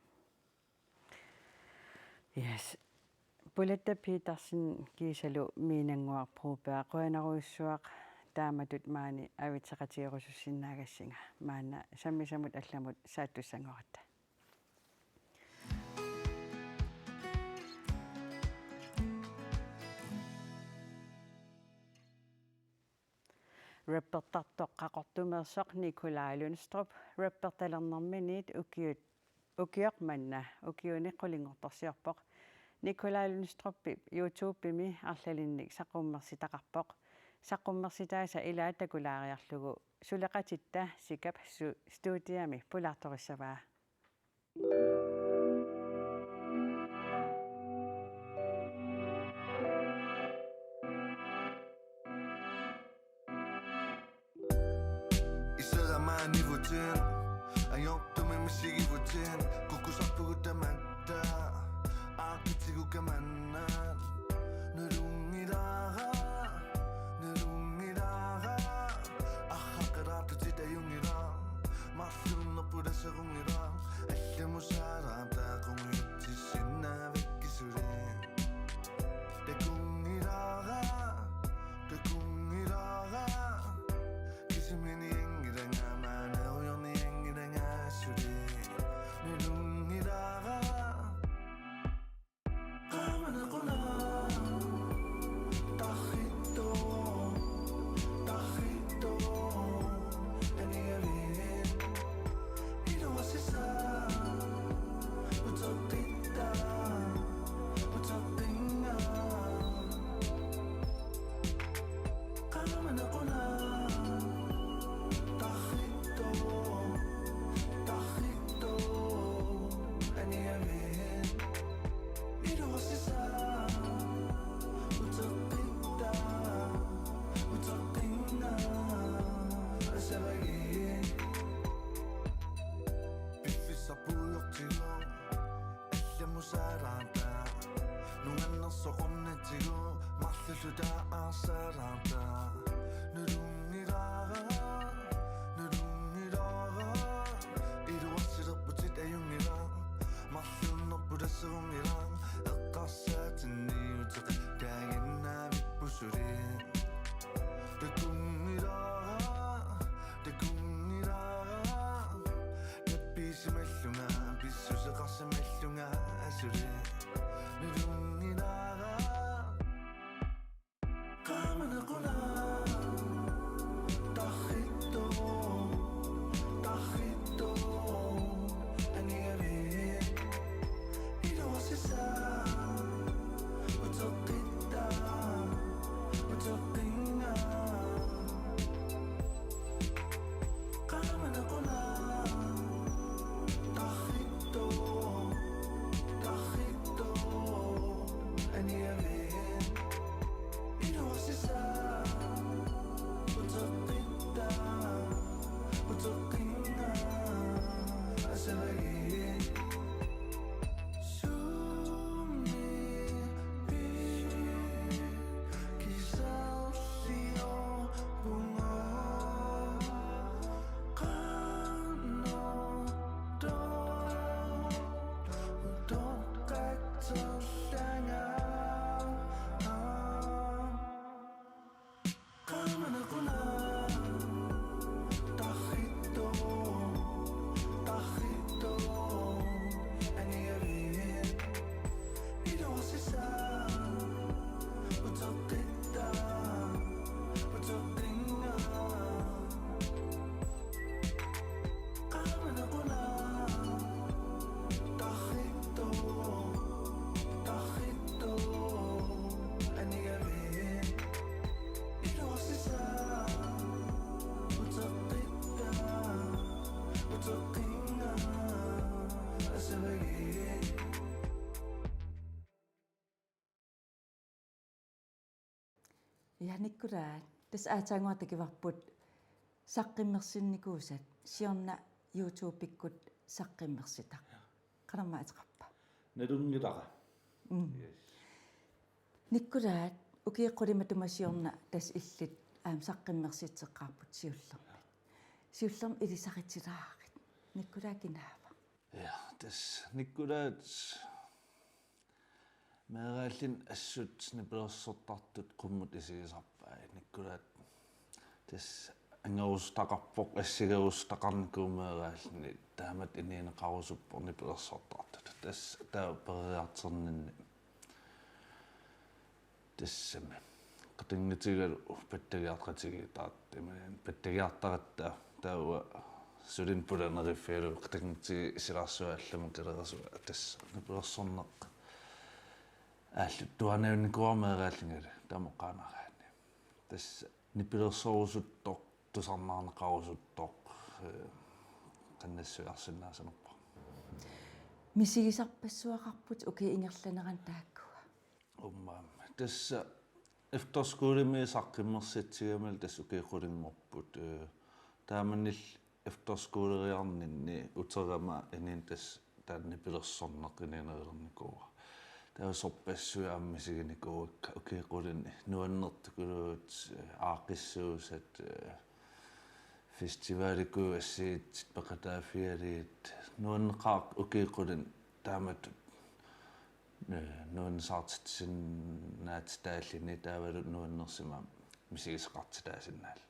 Yes. Pulatta Petersen kiisalu Miinannguaq Broberg, qujanarujussuaq taamatut maani avitseqatigerusussinnaagassinnga. Maanna sammisamut allamut saattussanngoratta. Rappertartoq Qaqortumeersoq Nikolaj Lyngstrup rappertalernerminiit ukiut-, ukioq manna ukiuni qulinngortorsiorpoq. Nikolaj Lyngstrupip YouTubemi arlalinnik saqqummersitaqarpoq. Saqqummernitaasa ilaat takulaariarlugu suleqatitta Sikap su-, studiami pulaartorissavaa. Isera maanivutin, ajortumik misigivutin, kukkusarpugut tamatta, aaqqitsigukka manna, nalunngilara, nalunngilara. Taserunngilaq, allamut saalaartaa qungujussinnaavik suli. Takunngilara, takunngilara. Kisimiinngilara, maannarujoornianngilara suli. Nalunngilara. Piffissaq puigortigu, allamut saalaartaa. Nuannersoq ornatigu, marlulluta aarsaalaartaa. Nalunngilara, nalunngilara. Iluarsilerputit ajunngilaq, marlunnerput taserunngilaq. Eqqarsaatinni uteqattaaginnaavipput suli. Takunngilara, takunngilara. Tappisimallunga, pissuseqarsimallunga suli. Nalunngilara. Ja, Nikolaj, tassa aatsaannguaq takuarput saqqummersinnikuusat, siorna YouTube-ikkut saqqummersitaq. Qanormaa ateqarpa? Nalunngilara. Mm. Yes. Nikolaj, ukiut qulit matuma siorna tassa illit aamma saqqummersitseqqaarput siullermik. Siullermik ilisaritsilaarit. Nikolaj kinaava? Ja, tassa Nikolaj meeraalluni assut nipilersortartut qummut isigisarpai. Nikolaj tassa angerusutaqarpoq, assigerusutaqarnikuuvoq meeraalluni, taamatut inuuneqarusuppoq nipilersortartut. Tassa taava peroriartorninni. Tassami. Qatanngutigalu pattagiartaqatigiit taava, imaluunniit pattagiartaratta taava sulinnut pulaneriffigalugu qatanngutigiit silarsuaq allamut kalerisuaq, tassa nipilersorneq aalluttuaannarnikuuara meeraallungali taama oqaannaraanni. Tassa nipilersorusuttoq, tusarnaarneqarusuttoq, eh, qanoq nassuiarsinnaasanerpa. Misigisarpassuaqarputit ukiup ingerlanerani taakkua. Uummaa. Tassa efterskolemi saqqummersitsigamali tassa ukiut qulinngorput. Eh, taamanili efterskoleriarninni uterama inuuneq tassa taanna nipilersorneq inuunerilernikuuara. Taava sorpassuit aamma misiginikuuakka ukiut qulinik, nuannertukuluupput, eh, aaqqissuusat, eh, Festivalikuuassiit peqataaffigalugit nuanneqaaq ukiup qulinni taamatut, eh, nuannisaartitsisinnaatitaalluni taavalu nuannersimammat misigisaqartitaasinnaalluni.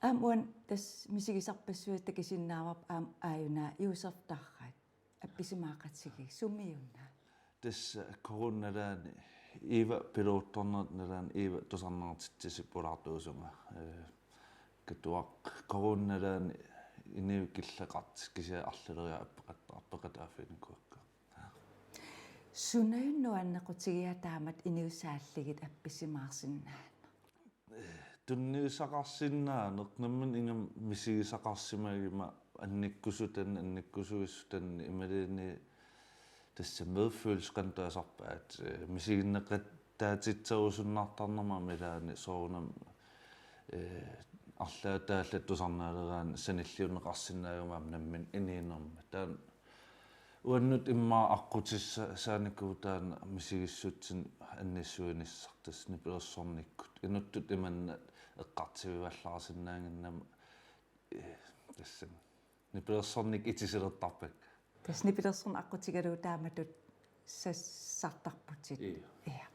Aamma uani tassa misigisarpassuit takusinnaavarput aamma aajuna Josef Tarrak appisimaaqatigiit sumiuna. Tassa coronap nalaani Eva piloortornerata nalaani Eva tusarnaartitsisup pulaartuusunga. Eh, katuaq coronap nalaani inuit killeqartut kisianni arlaleriarlutik appeqat-, appeqataaffiginikuuakka. Sunaana nuannequtigiaa taamatut inuit saallugit appisimaarsinnaaneq? Tunniussaqarsinnaaneq nammineq ingammik misigisaqarsimaguma annikkusutannik annikkusuissutannik imaluunniit tassa medfølelse qanoq taasarpaat, eh, misiginneqataatitserusunnartarnermut aamma ilaanni soorunami, eh, arlaat taallat tusarnaaleraanni sanilliunneqarsinnaaguma aamma nammineq inuunermi. Taanna uannut immaqa aqqutissaanikuuvoq taanna misigissutsinnik annissuinissaq tassa nipilersornikkut. Inuttut imannak eqqartuivallaarsinnaannginnama, eh, tassami. Nipilersornikkut itisilertarpakka. Tassa nipilersorneq aqqutigalugu taamatut sassartarputit. Ii. Ja.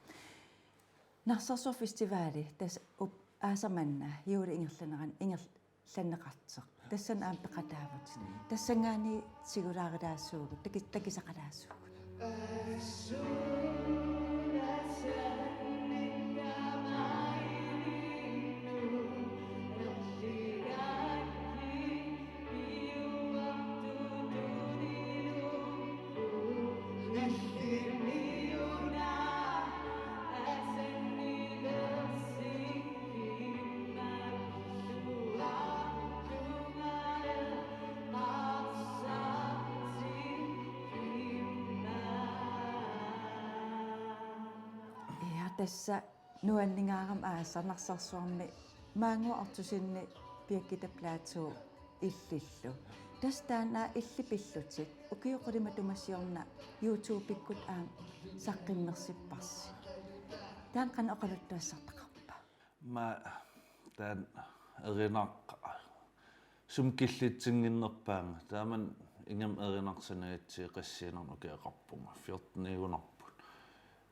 Narsarsuaq Festivali tassa up-, aasaq manna juulip ingerlanerani ingerlanneqartoq. Tassani aamma peqataavutit. Tassanngaanniit tigulaarilaassuugut, taki-, takusaqalaassuugut. Ja, tassa nuanningaarami aasaq Narsarsuarmi maannguaq ortusinni Birgitta Platou illillu. Tassa taanna illit pillutit ukiut qulit matuma siorna YouTubekkut aamma saqqummersipparsi. Taanna qanoq oqaluttuassartaqarpa? Aamma taanna erinaq sumi killitsinnginnerpaanga. Taamani ingammik erinarsoq sanagatsigit qassiinnarnik ukioqarpunga. Fjorteniugunarput.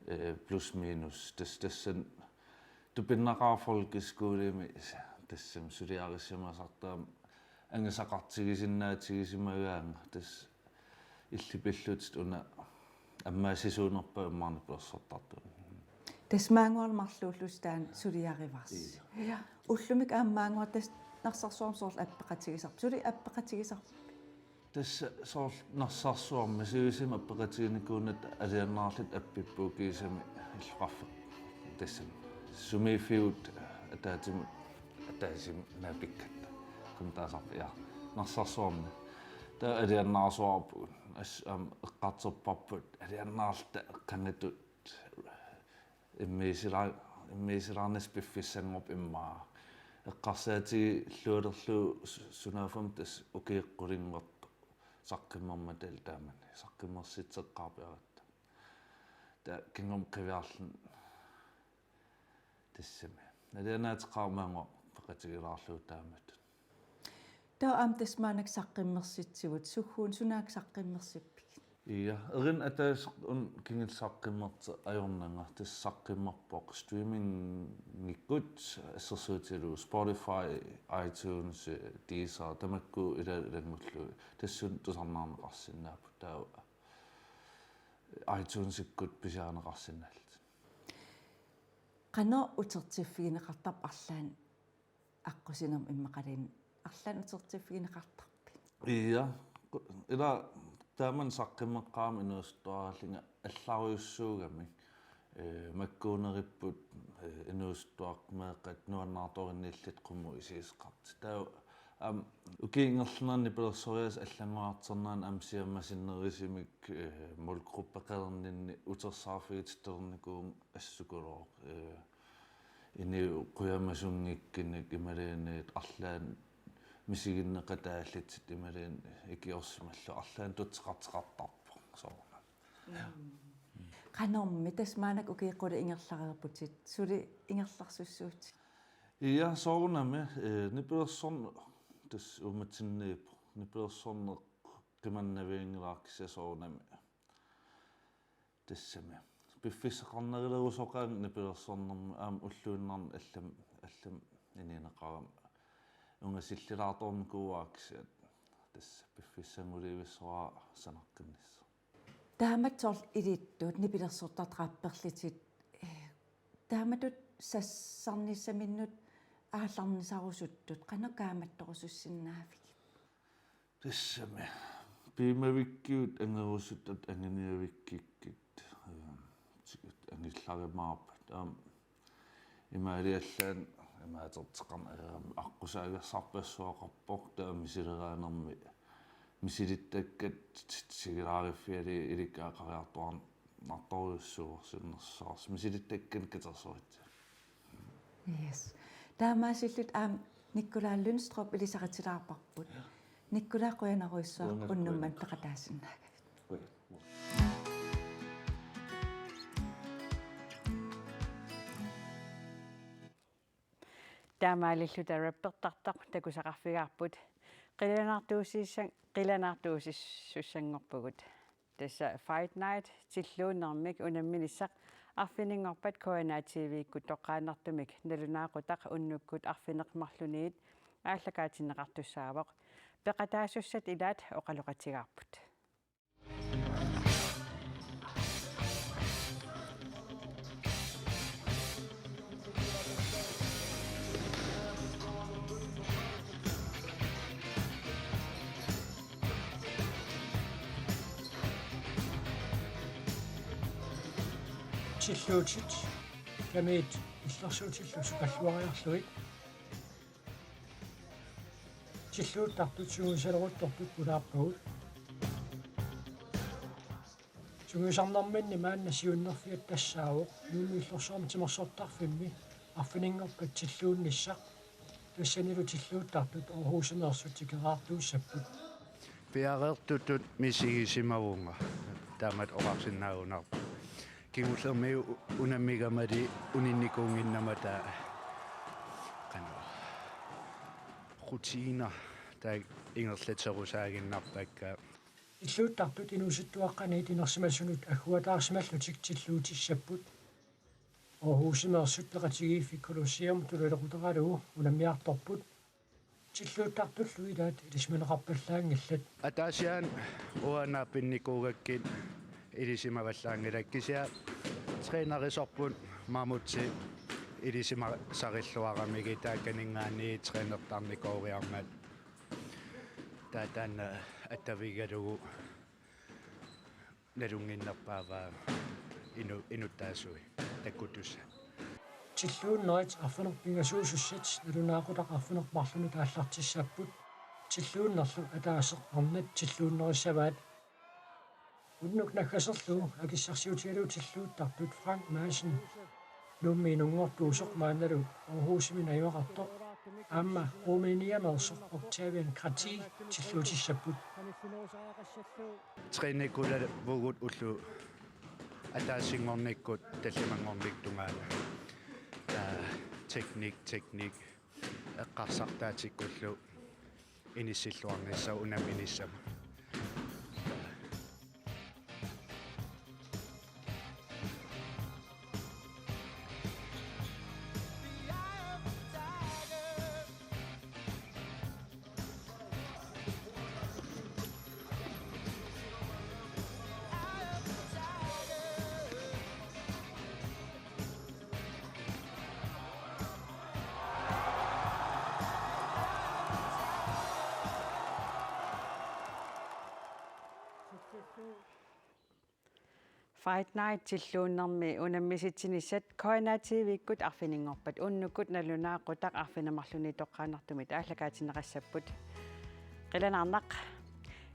Eh, plus minus. Tassa tassani tupinnaqaaq folkeskolimi tassami suliarisimasartagami angisaqartigisinnaatigisimagaanga. Tassa illit pillutit una ammaassisuunerpaat immaqa nipilersortartunut. Tassa maannguaq marluullusi taanna suliarivarsi. Ii. Ja. Ullumikkut aamma maannguaq tassa Narsarsuarmi soorlu appeqatigisarpit. Suli appeqatigisarpit? Tassa soorlu Narsarsuarmi sivisima appeqatiginikuunatta alianaarluta appipput kiisami illoqarfik. Tassami sumiiffigut ataatsimut ataatsimi naapikkatta. Qanoq taasarpa, ja. Narsarsuarmi. Taava alianaarsuarpugut. Assut aamma eqqartorparput alianaarluta qangatut immiusila-, immiusilaarnissaq piffissanngorpat immaqa. Eqqarsaatigillualerlugu su-, sunaaffa tassa ukiup qulinngortup saqqummermata taamani. Saqqummersitseqqaarpiaratta. Taava kingumut qiviarluni tassami. Alianaateqaaq maannguaq peqatigilaarlugu taamatut. Taava aamma tassa maannakkut saqqummersitsivutit, sugguuna sunaaffa saqqummersippigit? Ja, erinat ataaseq una kingulleq saqqummersoq ajornanga, tassa saqqummerpoq streamingikkut assersuutigalugu Spotify, iTunes, Deezer, tamakku ila-, ilanngullugit. Tassunga tusarnaarneqarsinnaapput taava iTunesikkut pisiarineqarsinnaallutik. Qanoq utertiffigineqartarpa arlaannik aqqusinermi immaqaluunniit arlaannik utertiffigineqartarpit? Ja, ila taamani saqqummeqqaarama inuusuttuaraallunga allarujussuugamik, eh, makkuuneripput, eh, inuusuttuaqqat meeqqat nuannaartorinniillutik qummut isigissaqartut. Taava aamma ukiup ingerlanerani nipilersoriaaseq allanngoriartornerani aamma siammasinnerusumik, eh, målgruppeqalerninni utersaarfigitittalernikuuvunga assukuluuq, eh, inuit qujamasuunngikkunik imaluunniit arlaannik misiginneqataallutik imaluunniit ikiorsimallutik arlaannik tutseqartoqartarpoq soorunami. Mm. Qanormi tassa maannakkut ukiut qulit ingerlareerputit, suli ingerlasussuutit? Ja, soorunami, eh, nipilersorneq tassa uummatsinniippoq. Nipilersorneq qimannavianngilara kisianni soorunami. Tassami. Piffissaqarnerulerusoqaanga nipilersornermi aamma ulluinnarni allam-, allamik inuuneqarama. Ungasillilaartornikuuara kisianni. Tassa piffissanngulerusoqaanga. Taamatut soorlu ilittut nipilersortartut rapperlutik, eh, taamatut sassarnissaminnut aallarnisarusuttut qanoq kaammattorusussinnaaviuk? Tassami. Piumavikkikkut angerusuttut anguniavikkikkit, eh, tikit angillarumaarput. Aamma imaaliallaannaq imaaterteqarneq, eh, aqqusaagassaarpassuaqarpoq taava misileraanermi misilittakkat sigilaariffiali ilikkagaqariartuaarnartorujussuuvoq sinnersaarsi misilittakkanik katersuutsi. Yes. Taamaasilluta aamma Nikolaj Lyngstrup ilisaritilaarparput. Ja. Nikolaj, qujanarujussuaq. Qujanaq, unnuk manna qujanaq. Peqataasinnaagavit. Qujanaq. Taamaalilluta rappertartoq takusaqarfigaarput. Qilanaartuussissan-, qilanaartuussussanngorpugut. Tassa Fight Night tilluunnermik unamminissaq arfininngorpat K N A T V-kkut toqqaannartumik nalunaaqutaq unnukkut arfineq-marlunniit aallakaatinneqartussaavoq. Peqataasussat ilaat oqaloqatigaarput. Tilluutit kamiit illersuutillu sukalluariarlugit. Tilluuttartut sungiusaleruttortut pulaarpagut. Sungiusarnerminni maanna siunnerfiat tassaavoq Nuummi Illorsuarmi Timersortarfimmi arfininngorpat tilluunnissaq. Tassanilu tilluuttartut Aarhusimeersut tikeraartuussapput. Piareertutut misigisimavunga, taamatut oqarsinnaagunarpoq. Kingullermi u-, unammigamali uninnikuunnginnama taava qanoq rutiner taakku ingerlaterusaaginnarpakka. Tilluuttartut inuusuttuaqqaniit inersimasunut agguataarsimallutik tilluutissapput. Aarhusimeersut peqatigiiffik Colosseum tululequtaralugu unammiartorput. Tilluuttartullu ilaat ilisimaneqarpallaanngillat. Ataasiaannaq uanga naapinnikuugakkit ilisimavallaanngilakka, kisianni trænerisorput Mamutsi ilisimasarilluaramigit taakaninngaanniit trænertarnikooriarmat. Taava taanna attavigalugu nalunnginnerpaavaa inu-, inuttaasui takkutussat. Tilluunnerit arfineq-pingasuusussat nalunaaqutaq arfineq-marlunut aallartissapput. Tilluunnerlu ataaseq arnat tilluunnerissavaat. Unnuk naggaserlugu akissarsiutigalugu tilluuttartut Frank Madsen, Nuummi inunngortuusoq, maannalu Aarhusimi najugaqartoq, aamma Rumæniameersoq Octavian Krati tilluutissapput. Trænikulavugut ullut ataasinngornikkut tallimanngornikkut tungaanut. Taava teknik, teknik, eqqarsartaatikkullu inissilluarnissaat unamminissamut. Fight Night tilluunnermi unammisitsinissat K N A T V-kkut arfininngorpat unnukkut nalunaaqutaq arfineq-marlunniit toqqaannartumik aallakaatinneqassapput. Qilanaarnaq.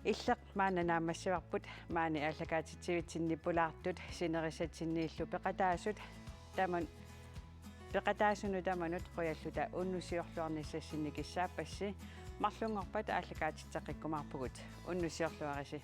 Illeq maanna naammassivarput, maani aallakaatitsivitsinni pulaartut sinerissatsinniillu peqataasut taman-, peqataasunut tamanut qujalluta unnussiorluarnissassinnik kissaappassi. Marlunngorpat aallakaatitseqqikkumaarpugut. Unnussiorluarisi.